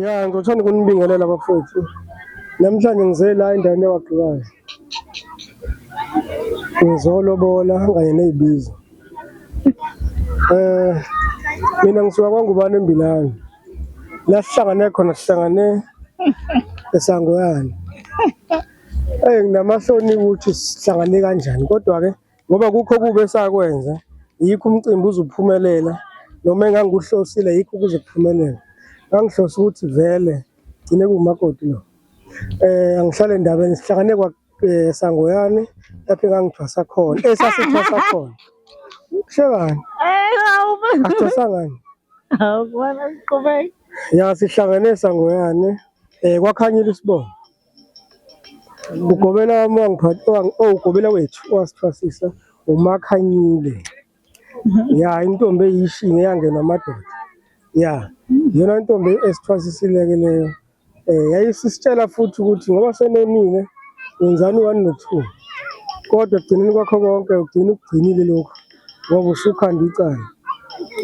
Ya, ngizothanda ukunibingelela bafowethu. Namhlanje ngize la endaweni yakwagqikazi. Ngizolobola kanye ney'bizo. Eh mina ngisuka kwaNgubane eMbilane. La sihlangane khona sihlangane eSangoyane. Eh nginamahloni ukuthi sihlangane kanjani kodwa-ke ngoba kukho kubi esakwenza yikho umcimbi uzuphumelela noma engangikuhlosile yikho kuze kuphumelele. Ngangihlose ukuthi vele gcine kuwumakoti lo. Eh angihlale endabeni sihlangane kwa eh, Sangoyane lapho engangithwasa khona esasithwasa khona. Kuhlekani? Eh, Asithwasangani? Awubona siqhubeke. Ya sihlangene Sangoyane eh kwakhanyile isibongo. Ugobela wami wangiphatha oh ugobela wethu owasithwasisa uMakhanyile. Ya intombi eyishini eyangena amadoda. Ya iyona ntombi esithwasisile ke leyo. Eh yayisisitshela futhi ukuthi ngoba senonile wenzani 1 no 2. Kodwa ekugcineni kwakho konke ugcina ukugcinile lokhu ngoba usukhanda icala.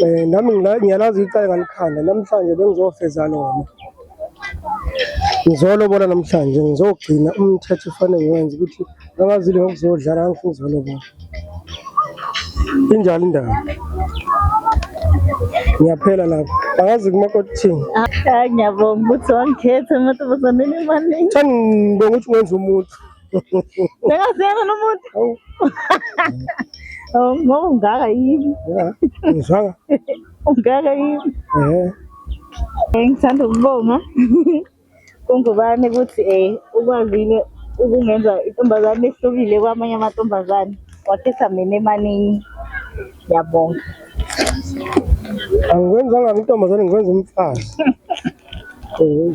Eh nami ngiyalazi icala ngalikhanda namhlanje bengizofeza lona. Ngizolobola namhlanje ngizogcina umthetho ufanele ngiwenze ukuthi ngangazile ngokuzodlala ngangifuna ukuzolobola. Injalo indaba. Ngiyaphela lapho. Angazi kumakoti uthini. Hayi ngiyabonga ukuthi wangikhetha emantombazaneni amaningi. Thanda ngibonga ukuthi wenza umuntu. Bengasiyena nomuntu. Hawu, Oh, ngoba ungaka yini? ya, ngizwanga. Ungaka yini? Eh. Ngithanda ukubonga kuNgubane ukuthi ukwazile ukungenza intombazane ehlukile kwamanye amantombazane, wakhetha mina emaningi. Ngiyabonga. Angikwenzanga intombazane ngikwenza umfazi. Eh.